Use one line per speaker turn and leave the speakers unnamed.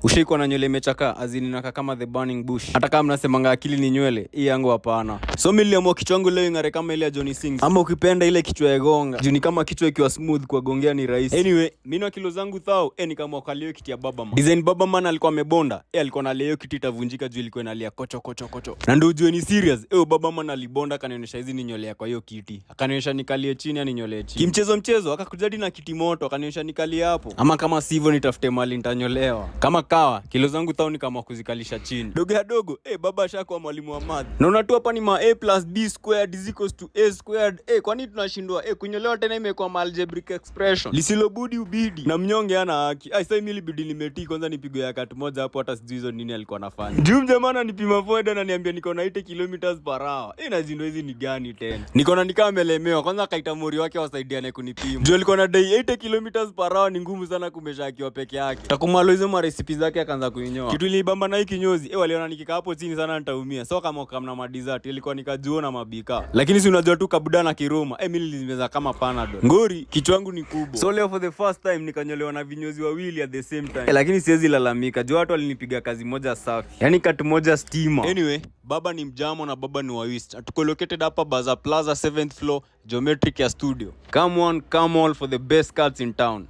Ushaikuwa na nywele imechakaa, azini inakaa kama the burning bush? Hata kama mnasemanga akili ni nywele, hii yangu hapana. So mimi niliamua kichwa yangu leo ing'are kama ile ya Johnny Sins, ama ukipenda ile kichwa ya gonga, juu ni kama kichwa ikiwa smooth kwa gongea ni rahisi. Anyway, mimi na kilo zangu thao, nikaamua kalio kiti ya baba man. Design baba man alikuwa amebonda, alikuwa analia hiyo kiti itavunjika juu ilikuwa inalia kocho kocho kocho. Na ndio ujue ni serious, baba man alibonda, akanionyesha hizi ni nyolea kwa hiyo kiti. Akanionyesha nikalie chini, aninyolee chini. Kimchezo mchezo, akakuja hadi na kiti moto, akanionyesha nikalie hapo. Ama kama sivyo nitafute mali nitanyolewa. Kama kawa, kilo zangu thao nikaamua kuzikalisha chini. Dogo ya dogo, baba ashakuwa mwalimu wa math. Naona tu hapa ni ma a plus b squared is equals to a squared. Kwani tunashindwa kunyolewa tena imekuwa ma algebraic expression. Lisilobudi ubidi. Na mnyonge ana haki. Ai, sasa mimi ilibidi nimetii kwanza nipigwe ya kati moja hapo, hata sijui hizo nini alikuwa anafanya. Juu jamaa ananipima forehead, ananiambia niko na 80 kilometers per hour. Nazindwa hizi ni gani tena? Niko na nikaa amelemewa. Kwanza akaita mori wake wasaidiane kunipima. Juu alikuwa na dai 80 kilometers per hour ni ngumu sana kumesha akiwa peke yake. Takumalo hizo ma recipe zake akaanza kuinyoa. Kitu ilibamba na hii kinyozi, waliona nikikaa hapo chini sana nitaumia. So kama kamna ma dessert ilikuwa nikajuo na mabika. Lakini si unajua tu kabuda na kiroma. Mimi nilimeza kama Panadol. Ngori kichwa yangu ni kubwa. So leo for the first time nikanyolewa na vinyozi wawili at the same time. Lakini siwezi lalamika. Juu watu walinipiga kazi moja safi. Yaani kati moja stima. Anyway, baba ni mjamo na baba ni wa East. Tuko located hapa Baza Plaza, 7th floor, Geometric ya studio. Come on, come all for the best cuts in town.